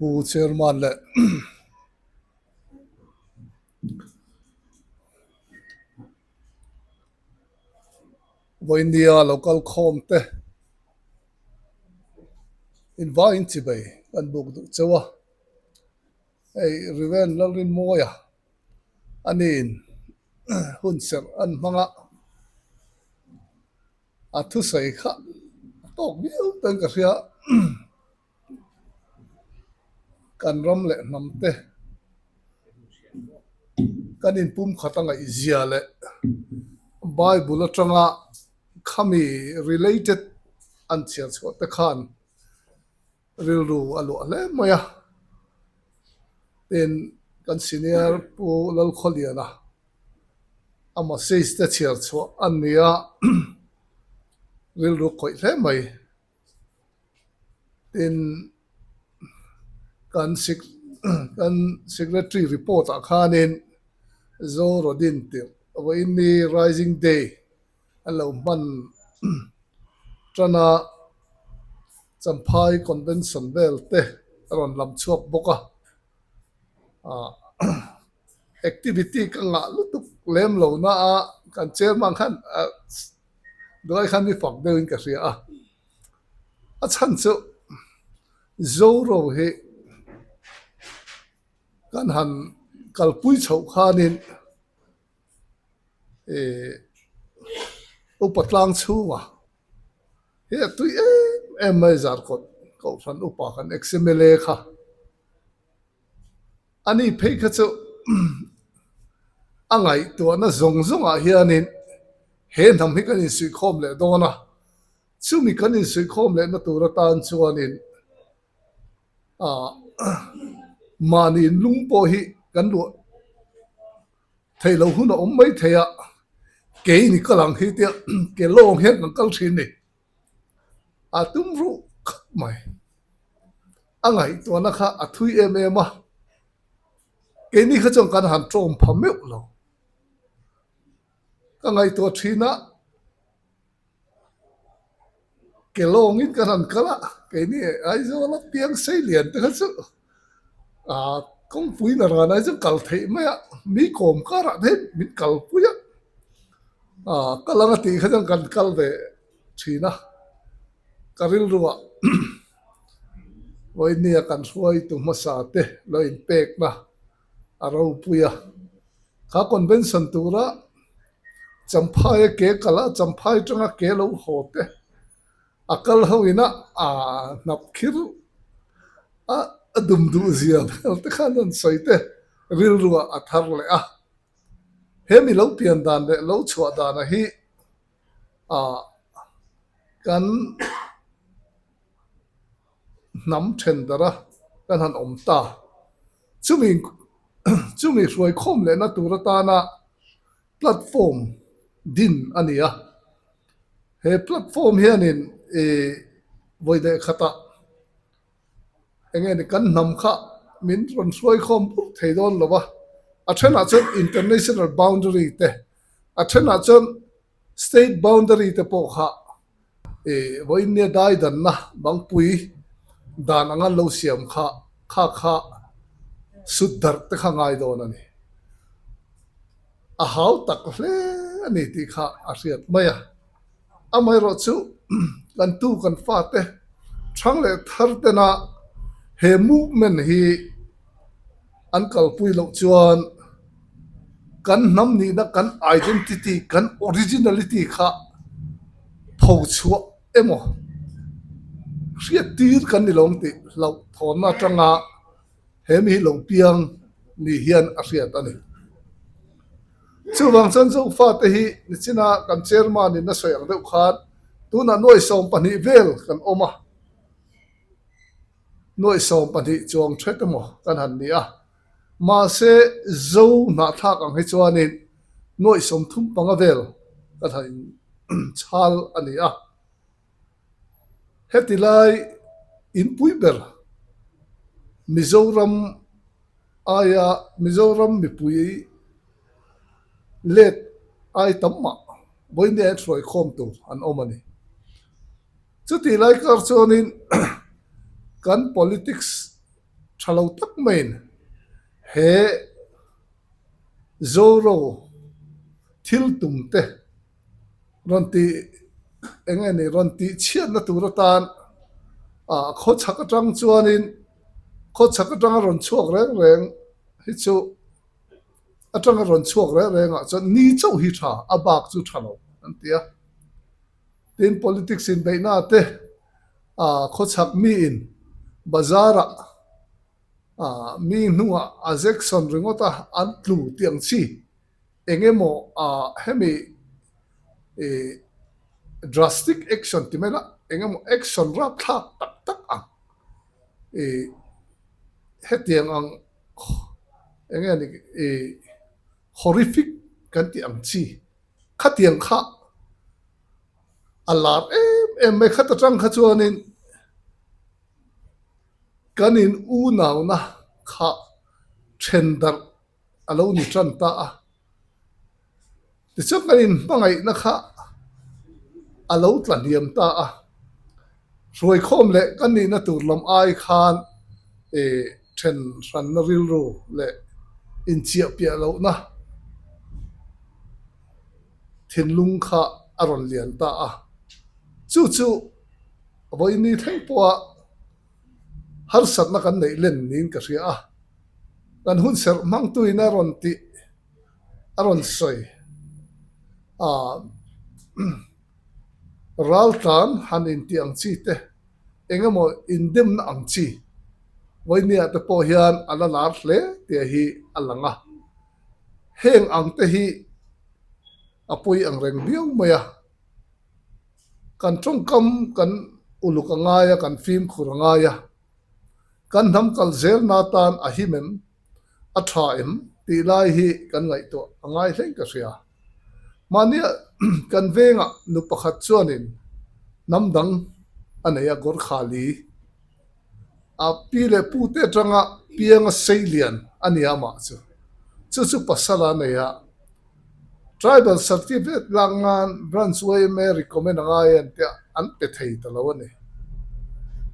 Pu Chairman leh Vawinia lo kal khawm te invaiin chibei kan buk duh chauh a, hei Riven Lalrinmawia aniin hun serh an hmang a, a thusawi kha a tawk viau ten ka hria. Kan ram leh hnam te kan inpum khat a ngaihzia leh Bible atanga khami related an chhiar chhuah te khan rilru a luah hle mai a. Tin, kan senior Pu Lalkhawliana a message te chhiar chhuah a ni a, rilru khawih hle mai. Tin, kan kan secretary report ah khanin Zorodin tirh vawiinni Rising Day an lo hman tan a, Champhai Convention vel te a rawn lam chhuak bawk a, ah activity ka ngah lutuk lem lo na a kan chairman khan Duai khan mi fak deuhin ka hria a, a chhan chu Zoro hi kan han kalpui chhoh khanin ih upa tlang chhunga hi a tui em em mai Zarkawt Kohhran upa kan ex-MLA kha. Ani phei kha chu a ngaihtuahna zawng zawngah hianin he hnam hi kan insuihkhawm leh dawn a, chumi kan insuihkhawm lehna tur atan chuanin ah mahni inlung pawh hi kan luah theih loh hun a awm mai thei a, keini kal ang hi tia ke lawng hian kan kal thin ni. A tum ruh khawp mai. A ngaihtuahna kha a thui em em a, keini kha chuan kan han tawm pha meuh lo. Ka ngaihtuah thin a, ke lawngin kan han kal a, keini Aizawl a piang sei lian te kha chu ah kawngpui la ran ai chuan kal theih mai a, mi kawm karah te hian min kalpui a, ah kal anga tih kha chuan kan kal ve thin a, ka rilruah vawinia kan hruaitu hmasa te lo inpekna a ropui a, kha convention tura Champhaia ke kal a, Champhai atanga ke lo haw te a kal ho ina aa hnap khir a a dum duh zia vel te khan an sawi te rilruah a thar leh a, he mi lo pian dan leh lo chhuah dana hi ah kan hnam then darh a kan han awm ta. Chumi chumi hruai khawm lehna tur atana platform din a ni a. He platform hianin ih vawi leh khatah Eng nge ni kan hnam kha min rawn hruai khawm pur thei dawn lo a, a thenah chuan international boundary te, a thenah chuan state boundary te pawh kha ih vawiinnia dai danna bangpui dan anga lo siam kha kha kha sut darh te kha ngai dawn a ni. A hau tak hle a ni tih kha a hriat mai a. Amaherawh chu kan tu kan fate thang leh thar tena he movement hi an kalpui loh chuan kan hnam nihna kan identity kan originality kha pho chhuah emaw hriat tir kan ni lo ang tih hlauhthawnna atanga He mi hi lo piang ni hian a hriat a ni. Chuvang chuan Zofate hi nichina kan chairman in a sawi ang deuh khan tunah nuai 12 vel kan awm a, nuai 12 chuang thet emaw kan han ni a, mahse Zo hnahthlak ang hi chuanin nuai 35 vel kan han inchhal a ni a. Heti lai inpui ber Mizoram aia Mizoram mipui let ai tam mah vawiin hian hruai khawm tur an awm a ni. Chutih lai kar chuanin kan politics. Tha lo tak maiin he Zoro thil tum te rawn tih eng nge ni rawn tih chhiatna tur atan ah khawchhak atang chuanin khawchhak atanga rawn chhuak reng reng hi chu atanga rawn chhuak reng reng ah chuan ni chauh hi tha a bak chu tha lo an ti a. Tin politics inbeihna te ah khawchhak miin bazar ah ah mi hnungah a Jackson ringawt a an tlu tih ang chi eng emaw ah hemi ih drastic action ti mai la eng emaw action rapthlak tak tak ang ih hetiang ang eng nge ni ih horrific kan tih ang chi Khatiang kha a lar em em mai khat atang kha chuanin kan in unauna kha then darh a lo ni tan ta a, tichuan kan in hmangaihna kha a lo tla hniam ta a, hruaikhawm leh kan nihna tur lam ai khan ih then hranna rilru leh inchiah piah lohna thinlung kha a rawn lian ta a, chu chu vawiini thleng pawha harsatna kan neih len niin ka hria a, kan hun serh hmangtuin a rawn tih a rawn sawi a, raltlan han intih ang chi te eng emaw indemna ang chi vawinia te pawh hian a la lar hle tih hi a lang a. Heng ang te hi a pawi ang reng viau mai a, kan tawngkam kan uluk a ngai a, kan fimkhur a ngai a, kan hnam kal zelna tan a him em, a tha em tih lai hi kan ngaihtuah a ngai hlein ka hria. Mahnia kan vengah nu pakhat chuanin hnam dang a nei a, Gorkhali. A pi leh pu te atanga pianga sei lian a ni a mah chu. Chu chu pasal a nei a. Tribal certificate lak nan branch yma recommend a ngai en te an pe thei ta lo a ni.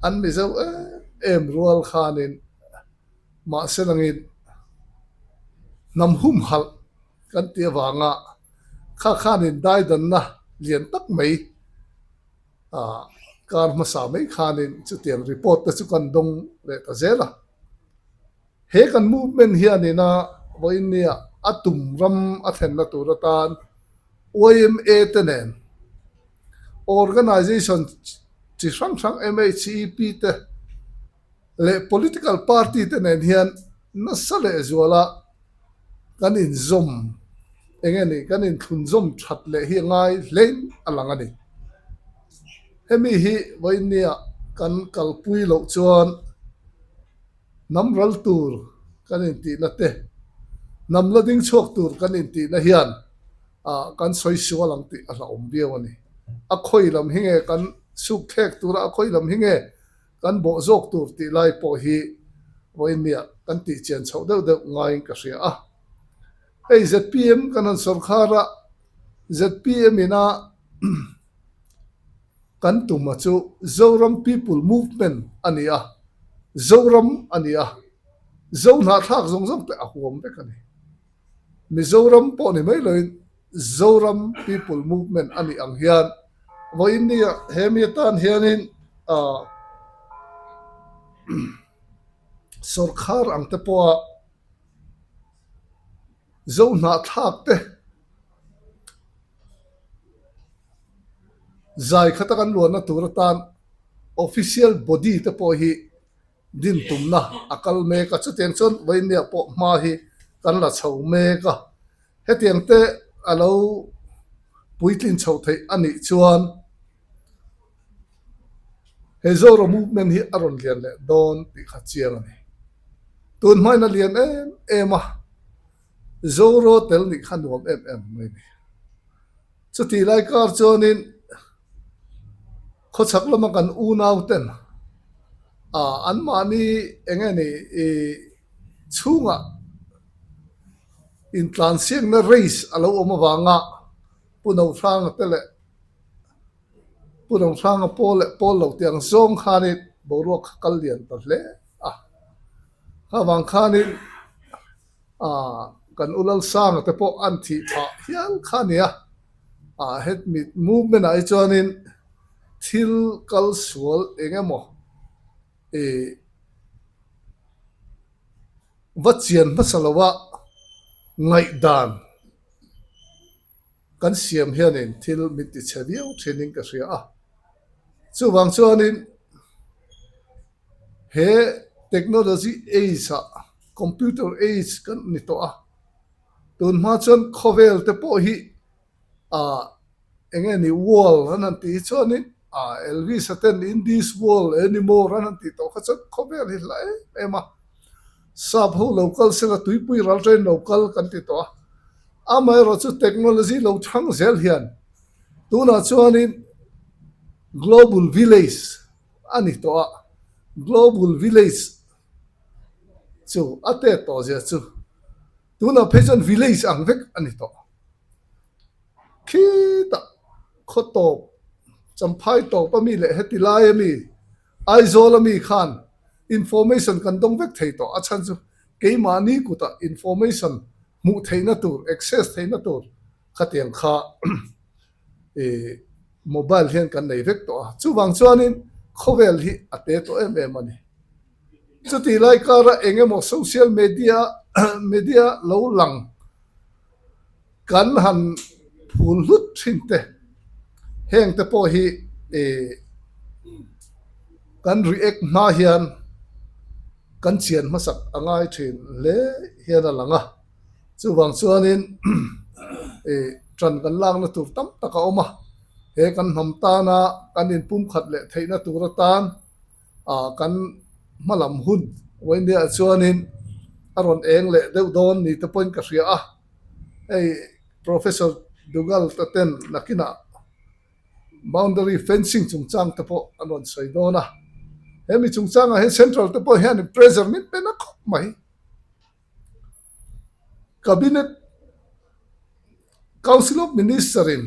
An Mizo em em rual khanin mahse langin hnam humhalh kan tih avanga kha khanin daidanna lian tak mai Ah, kar hmasa mai khanin chutiang report te chu kan dawng leh ta zel a. He kan movement hianin a vawiinnia a tum ram a thlenna tur atan yma te nen organisation chi hrang hrang MHEP te leh political party te nen hian nasa lehzuala kan inzawm eng nge ni kan inthlunzawm that leh hi a ngai hlein a lang a ni. Hemi hi vawiinnia kan kalpui loh chuan hnam ral tur kan intihna te, hnam la ding chhuak tur kan intihna hian ah kan sawi sual ang tih a hlauhawm viau a ni. A khawi lam hi nge kan suk thlek tura a khawi lam hi nge Kan bawh zawk tur tih lai pawh hi vawiinniah kan tih chian chhoh deuh deuh ngaiin ka hria a. Hei zpm kan han sawrkhar a, zpm ina kan tuma chu Zoram People Movement a ni a, Zoram a ni a, Zo hnahthlak zawng zawng te a huam vek a ni. Mizoram pawh ni mai loin Zoram People Movement a nih ang hian vawiinnia he mi atan hianin ah sawrkhar ang te pawha Zo hnahthlak te zai khata kan luanna tur atan official body te pawh hi Din tumna a kal mek a, chutiang chuan vawinia pawh hma hi kan la chho mek a, hetiang te a lo puitlin chho theih a nih chuan he Zoro movement hi a rawn lian leh dawn tih kha chiang a ni. Tun hmain a lian em em a, Zoro tel nih kha nuam em em mai a ni. Chutih lai kar chuanin khawchhak lama kan unau ten ah anmahni eng nge ni ih chhungah intlansiakna race a lo awm avanga Pu Nohranga te leh Pu Nohranga pawl leh pawl lo tih ang zawng khanin boruak kha kal lian ta hle a. Kha vang khanin ah kan u Lalsanga te pawh an thih phah hial kha a ni a, ah hemi movement ah hi chuanin thil kal sual eng emaw ih va chian hmasa lo a ngaihdan kan siam hianin thil min ti chhe viau thinin ka hria a. Chuvang chuanin he technology age ah computer age kan ni tawh a, tun hma chuan khawvel te pawh hi ah eng nge ni world an han tih hi chuanin ah Elvis a ten in this world anymore an han tih tawh kha chuan khawvel hi hla em em a, sap ho lo kal sela tuipui ral train lo kal kan ti tawh a, amaherawhchu technology lo thang zel hian Tunah chuanin Global Village a ni tawh a, Global Village chu a tet tawh zia chu tunah phei chuan village ang vek a ni tawh. Khitah khaw tawp, Champhai tawp a mi leh heti lai a mi, Aizawl a mi khan information kan dawng vek thei tawh. A chhan chu keimahni kutah information hmuh theihna tur, access theihna tur Khatiang kha ih mobile hian kan nei vek tawh a, chuvang chuanin khawvel hi a te tawh em em a ni. Chutih lai kara eng emaw social media media lo lang kan han phul hlut thin te, heng te pawh hi ih kan react hma hian kan chian hmasak a ngai thin hle hian a lang a. Chuvang chuanin ih ṭan kan lakna tur tam tak a awm a, he kan hnam tana kan inpumkhat leh theihna tur atan ah kan hmalam hun Uaindia ah chuanin a rawn eng leh deuh dawn ni te pawhin ka hria a, hei Professor Dugal ta ten nakinah boundary fencing chungchang te pawh an rawn sawi dawn a, hemi chungchangah hian central te pawh hian pressure min pe na khawp mai. Cabinet Council of Minister in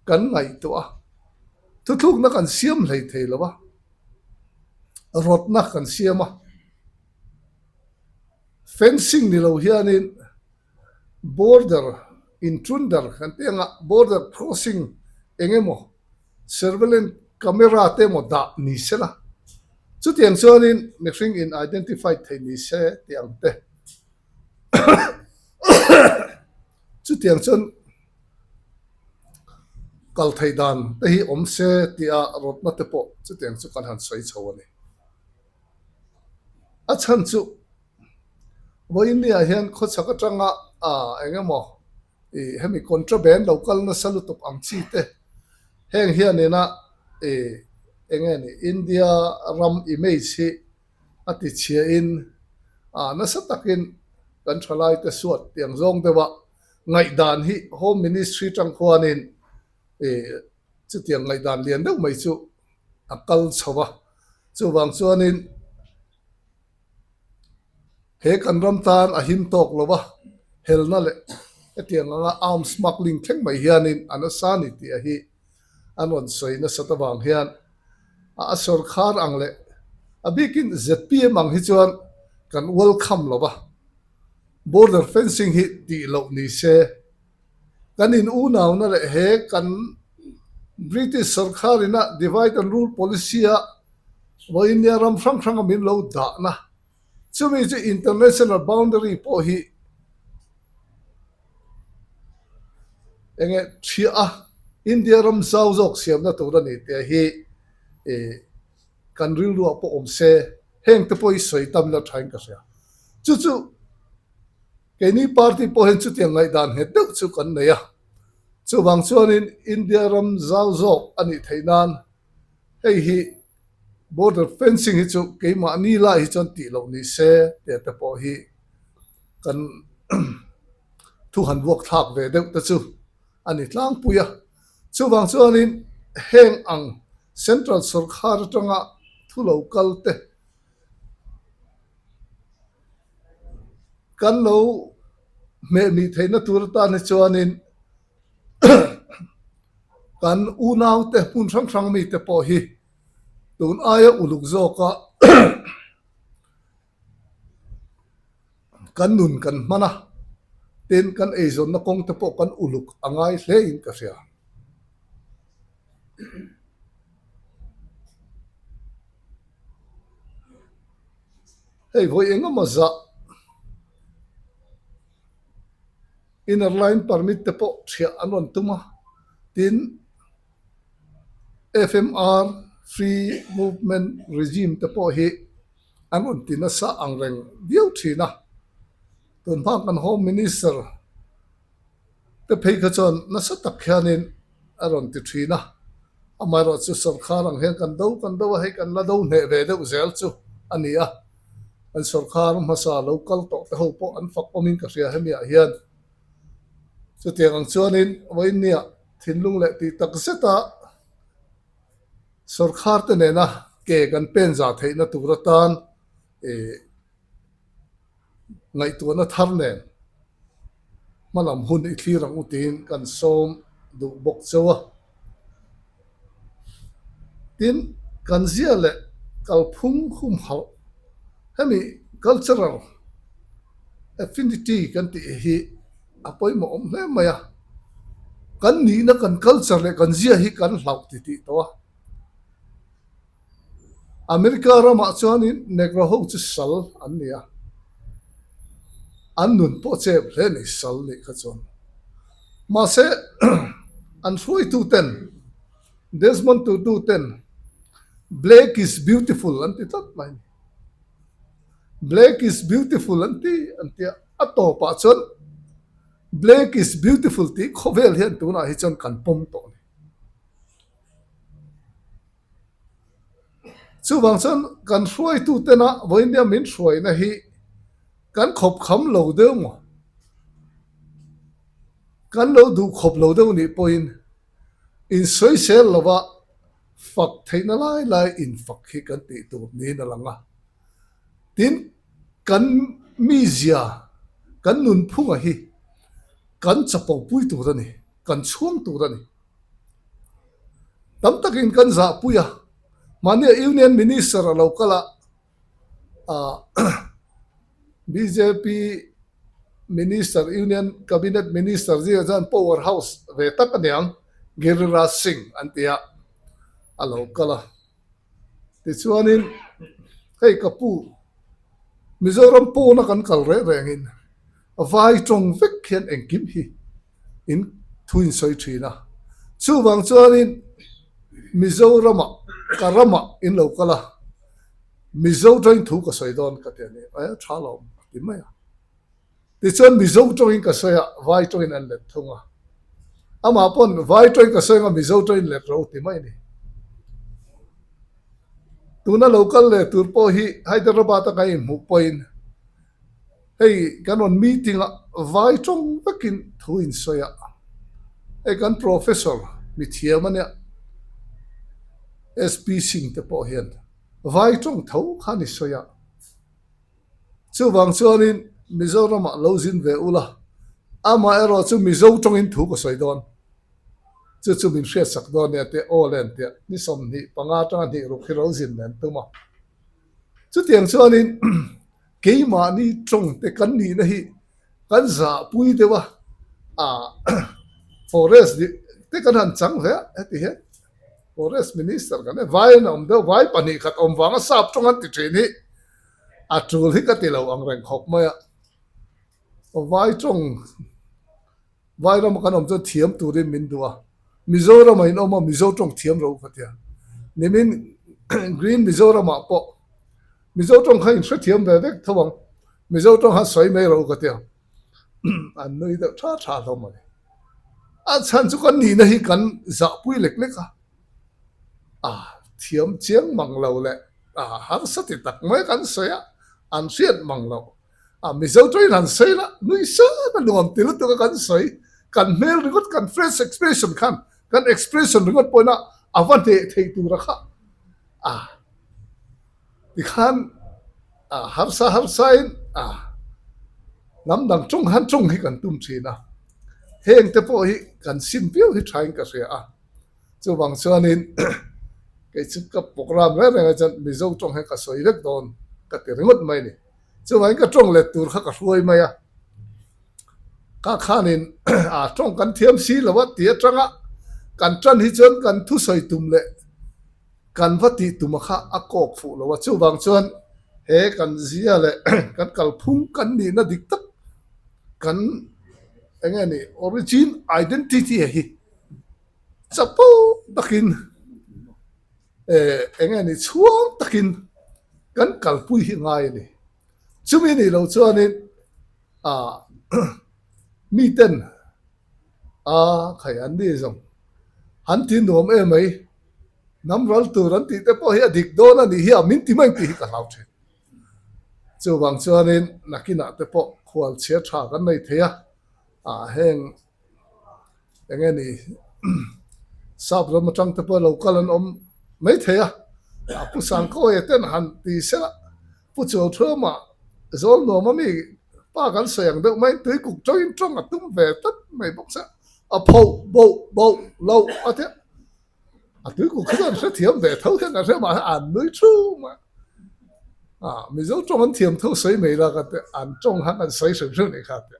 kan ngaihtuah a, thuthlukna kan siam hlei thei lo a, rawtna kan siam a, fencing ni lo hianin border intruder kan tih anga border crossing eng emaw Surveillance camera te emaw dah ni se la, chutiang chuanin mihring in identified thei ni se tih ang te. Chutiang chuan kal thei dan te hi awm se tia rawtna te pawh chutiang chu kan han sawi chho a ni. A chhan chu vawiinniah hian khawchhak atanga eng emaw ih hemi contraband lo kal nasa lutuk ang chi te heng hian ina ih eng nge ni India ram image hi a ti chhia in ah nasa takin kan thalai te suat tiang zawng deuh a ngaihdan hi home ministry tang khuanin ih chutiang ngaihdan lian deuh mai chu a kal chho a chuvang chuanin. He kan ram tan a him tawk lo a, helna leh hetiang anga arms smuggling thleng mai hianin a nasa ni tih a hi an rawn sawi nasat avang hian a sawrkhar ang leh a bikin zpm ang hi chuan kan welcome lo a, border fencing hi tih loh ni se kan in unauna leh he kan British sawrkhar ina divide and rule policy a Vawinia ram hrang hranga min lo dahna chumi chu international boundary pawh hi eng nge thiah a India ram zau zawk siamna tur a ni tih hi ih kan rilruah pawh awm se heng te pawh hi sawi tam ila thain ka hria chu chu keini party pawh hian chutiang ngaihdan nghet deuh chu kan nei a chuvang chuanin India ram zau zawk a nih theih nan Hei hi border fencing hi chu keimahni lai hi chuan tih loh ni se tih te pawh hi kan thu han vuak thlak ve deuh te chu a ni tlangpui a. Chuvang chuanin heng ang central sawrkhar atanga thu lo kal te kan lo hmehmih theihna tur atan hi chuanin Kan unaute hmun hrang hrang mite pawh hi tun aia uluk zawka Kan nun kan hman a, tin kan eizawnna kawng te pawh kan uluk a ngai hle in ka hria. Hei vawi engemaw zah inner line permit te pawh thiah an rawn tum a, tin FMR free movement regime te pawh hi an rawn ti nasa ang reng viau thin a, tun hma kan home minister te phei kha chuan nasa tak hianin a rawn ti thin a, amaherawh chu sawrkhar ang hian kan do kan do a, hei kan la do hneh ve deuh zel chu a ni a, kan sawrkhar hmasa lo kal tawh te ho pawh an fak awmin ka hria hemi ah hian chutiang ang chuanin vawiinniah thinlung leh tih tak zet a. Sawrkhar te nena ke kan pen zah theihna tur atan ih ngaihtuahna thar nen hmalam hun i thlir ang u tiin kan sawm duh bawk chauh a. Tin, kan zia leh kalphung humhalh hemi cultural affinity kan tih hi a pawimawh awm hle mai a, kan nihna kan culture leh kan zia hi kan hlauh ti tih tawh a. America ramah chuanin Negro ho chu sal an ni a, an nun pawh chep hle a ni sal nih kha chuan. Mahse an hruaitu ten Desmond Tutu ten Black is beautiful an ti tlat mai a ni. Black is beautiful an ti an ti a, a tawpah chuan Black is beautiful tih khawvel hian tunah hi chuan kan pawm tawh a ni. Chuvang chuan kan hruaitu tena vawiindia min hruaina hi kan khawp kham lo deuh maw? Kan lo duh khawp lo deuh nih pawhin insawisel lova fak theihna lai lai infak hi kan tih tur niin a lang a. Tin, kan mizia, kan nunphunga hi kan chapopui tur a ni, kan chhuang tur a ni. Tam takin kan zahpui a, mahnia Union Minister a lo kal a, ah bjp Minister, Union Cabinet Minister zingah chuan Power House ve tak a niang, Giriraj Singh an ti a, a lo kal a. Tichuanin hei ka pu Mizoram pawna kan kal reng rengin vai tawng vek hian engkim hi in thu in sawi thin a. Chuvang chuanin Mizoramah ka ramah in lo kal a, Mizo tawngin thu ka sawi dawn ka ti a ni, e tha lo a ti mai a. Tichuan Mizo tawngin ka sawi a, vai tawngin an let thung a. Amah pawn vai tawngin ka sawi anga Mizo tawngin let ro ti mai a ni. Tuna lo kal leh tur pawh hi Hyderabad a kan inhmuh pawhin hei kan rawn meeting a vai tawng vekin thu in sawi a. Hei kan professor mithiam a nia SP Singh te pawh hian vai tawng tho khan i sawi a. Chuvang chuanin Mizoramah lo zin ve ula, amaherawh chu Mizo tawngin thu ka sawi dawn. Chu chu min hriatsak dawn nia tih aw len tih ni 25 atanga hnih ruk hi ro zin nen tum a. Chutiang chuanin keimahni tawng te kan nihna hi kan zahpui deuh a, ah forest te kan han chang hle a heti hian. Forest Minister kan e vai an awm deuh vai pahnih khat awm vanga sap tawng an ti thin hi a tul hi ka ti lo ang reng khawp mai a vai tawng vai rama kan awm chuan thiam turin min duh a Mizoram ah in awm a Mizo tawng thiam ro ka tia nimin Green Mizoram ah pawh Mizo tawng kha in hrethiam ve vek tho ang Mizo tawng kha sawi mai ro ka tia. an nui deuh tha tha hlawm a ni. A chhan chu kan nihna hi kan zahpui lek lek a, a thiam chiang mang lo leh a harsa ti tak mai kan sawi a, an hriat mang lo. A Mizo tawngin han sawi la, nui sang a nuam ti lutuk a kan sawi, kan hmel ringawt kan face expression khan kan expression ringawt pawhin a a va hneh theih tur a kha a. Tikhan harsa harsain hnam dang tawng han tawng hi kan tum thin a, heng te pawh hi kan sim viau hi thain ka hria a, chuvang chuanin kei chu ka programme reng reng ah chuan Mizo tawng hian ka sawi vek dawn ka ti ringawt mai a ni. Chuvangin ka tawng let tur kha ka hruai mai a. Ka khanin a tawng kan thiam si lo a ti atanga kan tan hi chuan kan thusawi tum leh kan va tih tuma kha a kawk fuh lo a. Chuvang chuan he kan zia leh kan kalphung kan nihna dik tak kan eng nge ni origin identity a hi chapo takin eh eng nge ni chhuang takin kan kalpui hi ngai a ni. Chumi nih loh chuanin ah miten a khai an ni zawng han ti nuam em mai hnam ral tur an tih te pawh hi a dik dawn a nih hi a min ti mai tih hi ka hlau thin. Chuvang chuanin nakinah te pawh khual chhia tha kan nei thei a ah heng eng nge ni sap ram atang te pawh lo kal an awm mai thei a a pu Sangkawia ten han ti sela pu Chualthuama zawl nuam ami pa kan sawi ang deuh mai tui kuk tawngin tawng a tum ve tlat mai bawk sia a pho boh boh loh a tia. A tui kuk kha chuan hrethiam ve tho hian ka hre mahse an nui thum a, ah Mizo tawng an thiam tho sawi mai la ka ti an tawng kha kan sawi hrim hrim nih kha tia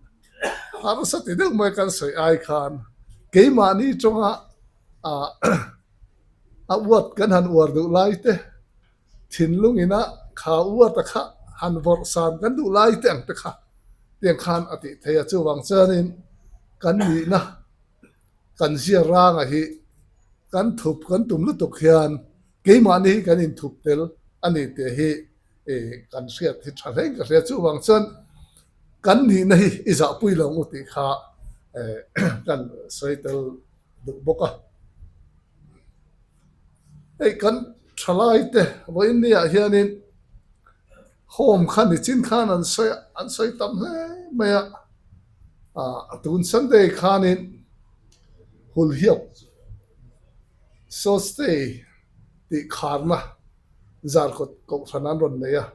harsa ti deuh mai kan sawi ai khan keimahni tawnga ah a uat kan han uar duh lai te thinlung ina kha uat a kha han vawrh san kan duh lai te ang te kha tiang khan a tih theih a chuvang chuanin kan nihna. Kan zia ranga hi kan thup kan tum lutuk hian keimahni hi kan inthup tel a ni tih hi kan hriat hi tha hle ka hria. Chuvang chuan kan nihna hi i zahpui lo ang u tih kha kan sawi tel duh bawk a. Hei kan thalai te vawiin ni ah hianin home kha nichin khan an sawi a, an sawi tam hle mai a. Ah tun Sunday khanin Hulhiap Sostei tih kharna zarkawt kohhran an rawn nei a,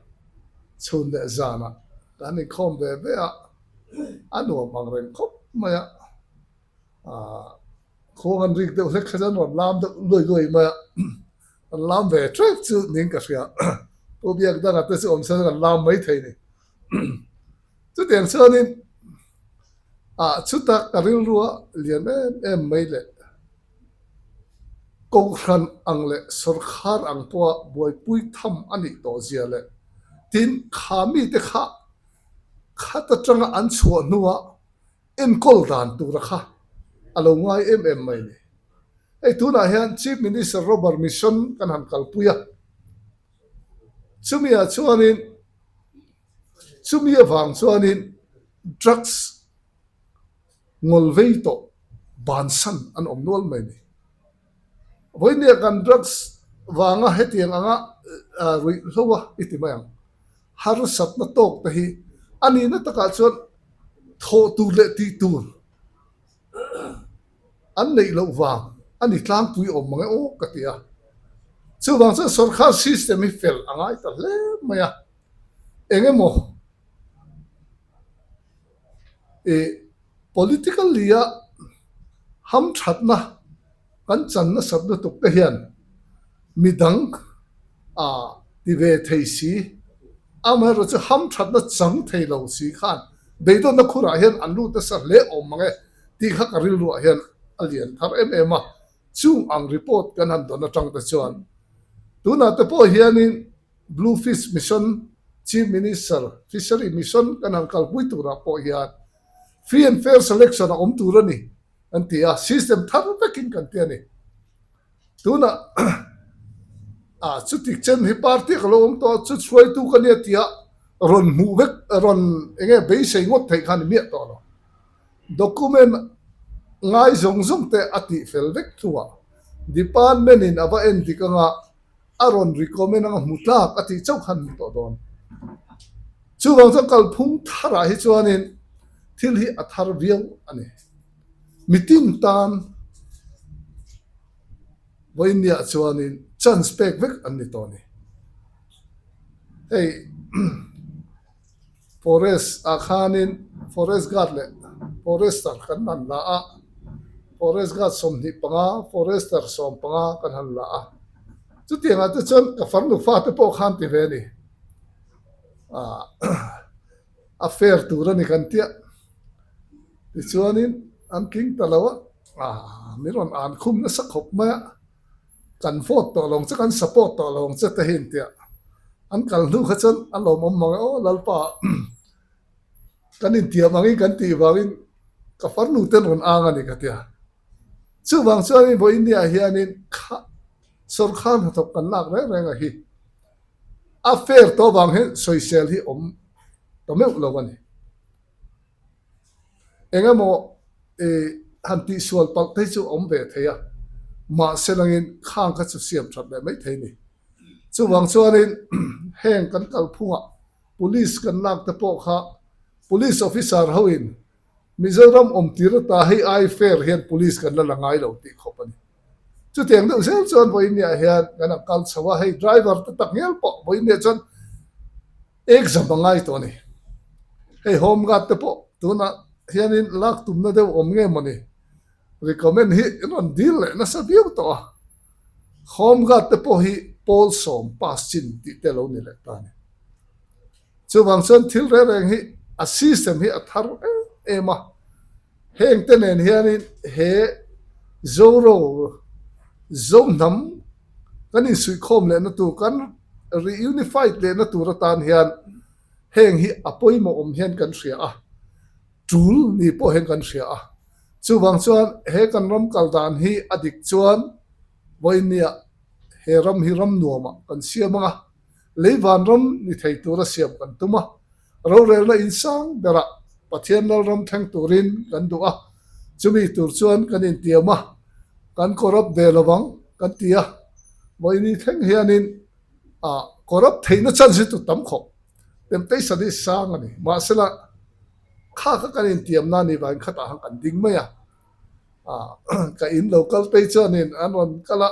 chhun leh zanah kan inkhawm ve ve a, a nuam ang reng khawp mai a, ah khuang an rik deuh hlek kha chuan rawn lam deuh luai luai mai a, an lam ve tep chu niin ka hria, Pu Biakdanga te chu awm se chuan an lam maithei a ni. Chutiang chuanin ah chuta ka rilrua lian em em mai leh Kohhran ang leh sawrkhar ang pawha buaipui tham a nih tawh zia leh tin kha mite kha khat atanga an chhuah hnua enkawl dan tura kha a lo ngai em em mai ni. Hei tunah hian Chief Minister Robert Mission kan han kalpui a, chumi ah chuanin Chumi avang chuanin drugs ngawl vei tawh bansan an awm nual mai a ni. Vawinia kan drugs vanga hetiang anga ruihhlo a i ti mai ang. Harsatna tawk te hi a nihna takah chuan thawh tur leh tih tur an neih loh vang a ni tlangpui awm mang e aw ka ti a. Chuvang chuan sorkar system hi fel a ngai ta hle mai a. Eng emaw ih political lia hamthatna kan chan nasat lutuk te hian midang ah ti ve thei si, amaherawhchu chu hamthatna chang thei lo si khan beidawnna khurah hian an lut nasa hle awm mang e tih kha ka rilruah hian a lian thar em em a, chung ang report kan han dawn atang te chuan tunah te pawh hianin Blue Fish Mission, Chief Minister Fishery Mission kan han kalpui turah pawh hian free and fair selection a awm tur a ni an ti a, system thar vekin kan ti a ni. Tunah ah chuti chen hi party ka lo awm tawh a, chu chhuaitu ka nia tia rawn hmuh vek rawn eng nge beisei ngawt theih kha a ni miah tawh lo. Document ngai zawng zawng te a tih fel vek hnuah department in a va en dik anga a rawn recommend anga hmu tlak a tih chauh khan hmu tawh dawn. Chuvang chuan kalphung tharah hi chuanin thil hi a thar viau a ni. Mitin tan vawiinniah chuanin chance pek vek an ni tawh a ni. Hei Forest ah khanin Forest Guard leh Forester kan han la a, Forest Guard 25, Forester 15 kan han la a. Chutiangah te chuan ka farnu fate pawh khan ti ve a ni. Ah. A fair tur a ni kan tia. Tichuanin an tling ta lo a, ah min rawn an khum nasa khawp mai a, kan vote tawh lo ang che, kan support tawh lo ang che te hi intia. An kal hnu kha chuan a lawmawm mang e aw Lalpa kan intiam angin kan tih vangin ka farnu ten rawn ang a ni ka tia. Chuvang chuanin vawi India ah hianin kha sawrkhar hnathawk kan lak reng reng a hi a fair tawh vang hian sawisel hi awm ta meuh lo a ni. Eng emaw ih han tihsual palh te hi chu awm ve thei a, mahse langin khang kha chu siam that leh mai thei a ni. Chuvang chuanin heng kan kalphungah police kan lak te pawh kha police officer hoin Mizoram awm tir ata hei ai fair hian police kan la la ngai lo tih khawp a ni. Chutiang deuh zel chuan vawiinniah hian kan han kal chho a, hei driver te tak ngial pawh vawiinniah chuan exam a ngai tawh a ni. Hei home guard te pawh tunah hianin lak tumna deuh awm nge mawni recommend hi an rawn dil leh nasa viau tawh a. Home guard te pawh hi pawl sawm pass chin tih te lo ni leh ta a ni. Chuvang chuan thil reng reng hi a system hi a thar em em a, heng te nen hianin he Zoro Zohnam kan insuihkhawm lehna tur, kan reunified lehna tur atan hian heng hi a pawimawh awm hian kan hria a, tul ni pawh hian kan hria a. Chuvang chuan he kan ram kal dan hi a dik chuan vawinia he ram hi ram nuamah kan siam ang a, Lei vanram ni thei tura siam kan tum a, rorelna insang berah Pathian Lalram thleng turin kan duh a, chumi tur chuan kan intiam a, kan corrupt ve lo vang kan ti a, vawiini thleng hianin ah corrupt theihna chance hi chu tam khawp, temptation hi sang a ni, mahsela kha kha kan intiamna ni vangin khatah khan kan ding mai a, ah ka in lo kal phei chuanin an rawn kal a.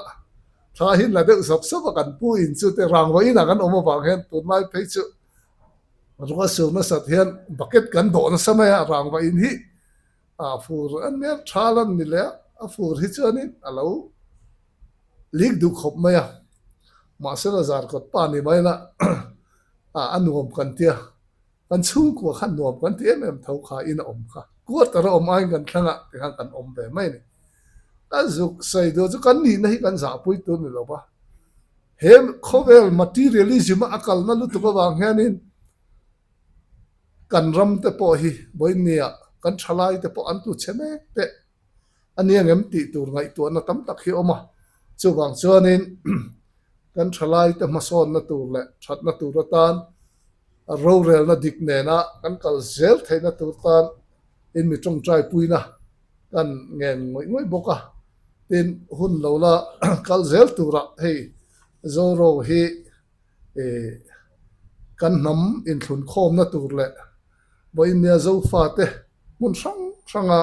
Thla hi la deuh sap sap a kan pu in chu te rang vawiin ah kan awm avang hian tunlai phei chu ruah sur nasat hian bucket kan dawh nasa mai a rang vawiin hi a fur a nia tha lan ni leh a a fur hi chuanin a lo lik duh khawp mai a mahse la zar kawt pa ni mai la a nuam kan tia. Kan chhungkua khan nuam kan ti em em tho kha in a awm kha. Quarter a awm aiin kan thlang ah ti khan kan awm ve mai a ni. Ka zuk sawi duh chu kan nihna hi kan zahpui tur ni lo va. He khawvel materialism a a kalna lutuk avang hianin kan ram te pawh hi vawinia kan thalai te pawh an tlu chhe mek teh a nia ngem tih tur ngaihtuahna tam tak hi a awm a. Chuvang chuanin kan thalai te hmasawnna tur leh thatna tur atan Rorelna dik nena kan kal zel theihna tur tan in mi tawngtai puina kan ngen ngawih ngawih bawk a, tin hun lo la kal zel turah hei Zoro hi kan hnam inthlun khawmna tur leh vawiinnia Zofate hmun hrang hranga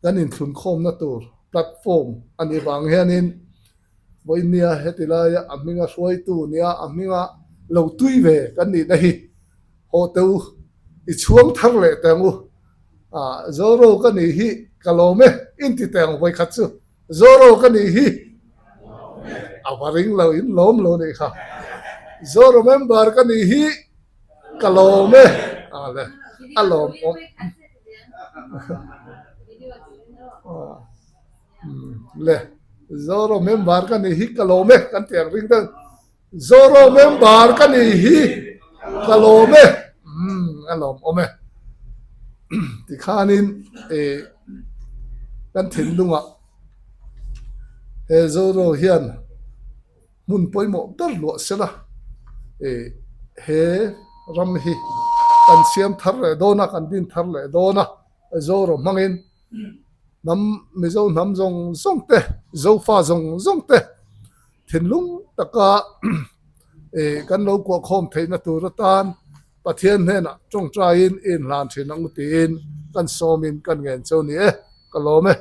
kan inthlun khawmna tur platform a nih vang hianin Vawinia heti laia a hminga hruaitu nia a hminga lo tui ve kan nihna hi haw teh u, i chhuang thar leh teh ang u. Ah, Zoro ka nih hi ka lawm e, inti teh ang vawikhat chu. Zoro ka nih hi a va ring lo, in lawm lo nih kha. Zoro member ka nih hi ka lawm e, ah le, a lawm awm. Le Zoro member ka nih hi ka lawm e kan tih ang ring deuh Zoro member ka nih hi ka lawm e umm a lawm awm e tikhanin eh kan thinlungah he Zoro hian hmun pawimawh ber luah sela eh he ram hi kan siam thar leh dawn a kan din thar leh dawn a Zoro hmangin. Hnam Mizo hnam zawng zawng te, Zofa zawng zawng te thinlung taka ih kan lo kuahkhawm theihna tur atan Pathian hnenah tawngtaiin i inhlan thin ang u tiin kan sawmin kan ngen cheu ni e, ka lawm e.